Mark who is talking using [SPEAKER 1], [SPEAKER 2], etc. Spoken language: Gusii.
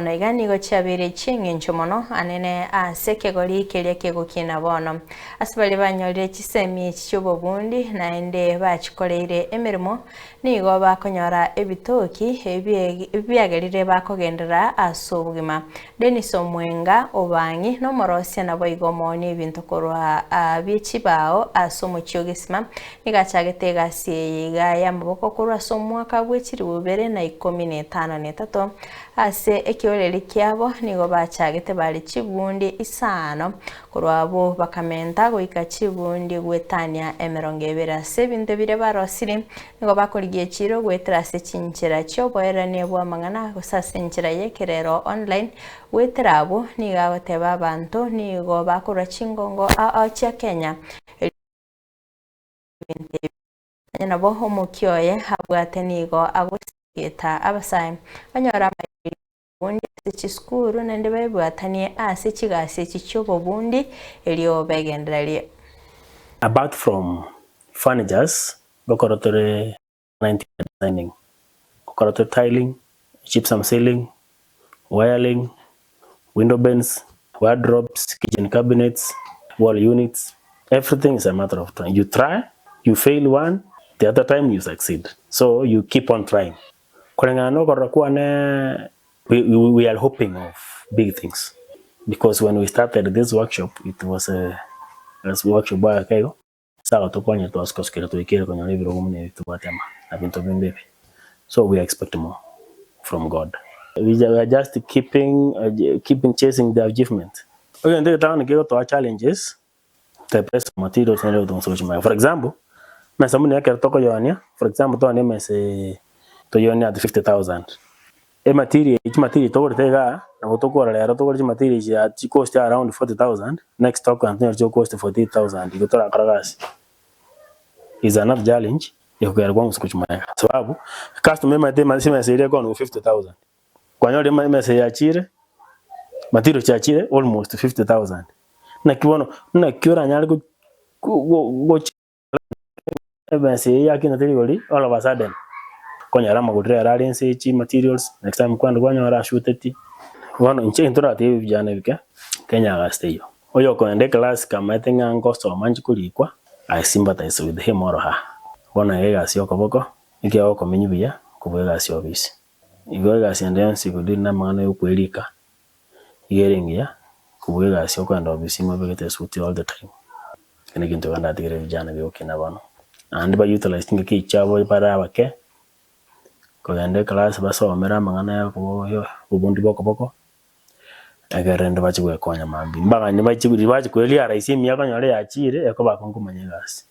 [SPEAKER 1] bono iga nigo chiabeire chi'engencho mono anene ase ekegori keria kegokina bono. Ase baria banyorire chisemi echi chi'obobundi naende bachikoreire emeremo, nigo bakonyora ebitoki ebiagerire bakogenderera ase obogima. Dennis Omwenga Obang'i nomorosia naboigo omoonia ebinto korwa bie chibao ase omochie o Gesima, nigo achagete egasi eye iga y'amaboko korwa ase omwaka bwe chilifu ibere na ikomi na etano na etato. Ase ekeoreri kiabo nigo bachagete bare chibundi isano, korwa abwo bakamenta goika chibundi goetania emerongo ebere ase ebinto biria barosirie. Nigo bakorigia echiiro goetera ase chinchera chi'oboerania bw'amang'ana gose ase enchera y'ekerero online. Goetera abwo nigo agoteba abanto nigo bakorwa chingongo ao ao chia Kenya erio ebinto ebi. Onye nabo omokia oye abwate nigo agosegeta abasae banyore amaegerio y'obobundi ase chisukuru naende baebwatanie ase chigasi echi chi'obobundi erio begendererie.
[SPEAKER 2] Apart from furnitures, ngokora tore interior designing, ngokora tore tiling, gypsum ceiling, wiring, window bends, wardrobes, kitchen cabinets, wall units, everything is a matter of trying, you try, you fail one, the other time you succeed, so you keep on trying. Koreng'ana na okorora kwane we, we, we are hoping of big things because when we started this workshop it was a, a workshop ake igo. Ase agatokonya twasukasukire twaikire konyora ebirogo buna ebi tobwate ama na binto binde ebi. So we expect more from God. We are just keeping, keeping chasing the achievement. Egento egetang'ani kegotoa challenges, the price of materials nere egotoa gochia magega. For example, emesa buna ekero tokoyoonia, for example toonie emesa eye toyoonie at 50,000. Ematerial chimaterial togorete igaa, nabo tokora rero togore chimaterial echi at chicost around 40,000, next tokogenda tonyore chigocost 48,000 igo torakore gasi. Is another challenge ekogera kwang'usa gochia magega sababu, customer emanyete ase emesa eria ekogenda go 50,000, kwanyorire ema emesa eye yachire, material chiachire almost 50,000. Naki bono, naki oranyare go go gochi. Emesa eye yakinete rigori all of a sudden okonyora amagori rero are inse ye chimaterials next time kwani kwanyora ashuteti. Bono inche egento ndatebie vijana ebike, Kenya agasi teiyo. Oyo okogenda eclass kamaete ng'a ngosoma nchi korikwa, I sympathize with him or her. Bono iga egasi ya okoboko, ekiagera okomenya buya kobua egasi ya ofisi. Igo egasi ende yonsi egodeal na amang'ana ya okwerika, iga ere engiya kobua egasi okogenda ofisi ime obegete esuti all the time. Ekio negento iga ndatigere vijana bigokina bono. Naende ba utilize chingaki echi chiabo bare abake, kogenda eclass basomere amang'ana ya okobo obondi bwa okoboko, ekero rende bache goekonya mambia. Mbaganye bache riria bache koerealize emiaka onyore yachire, ekoba akong'u komanya egasi.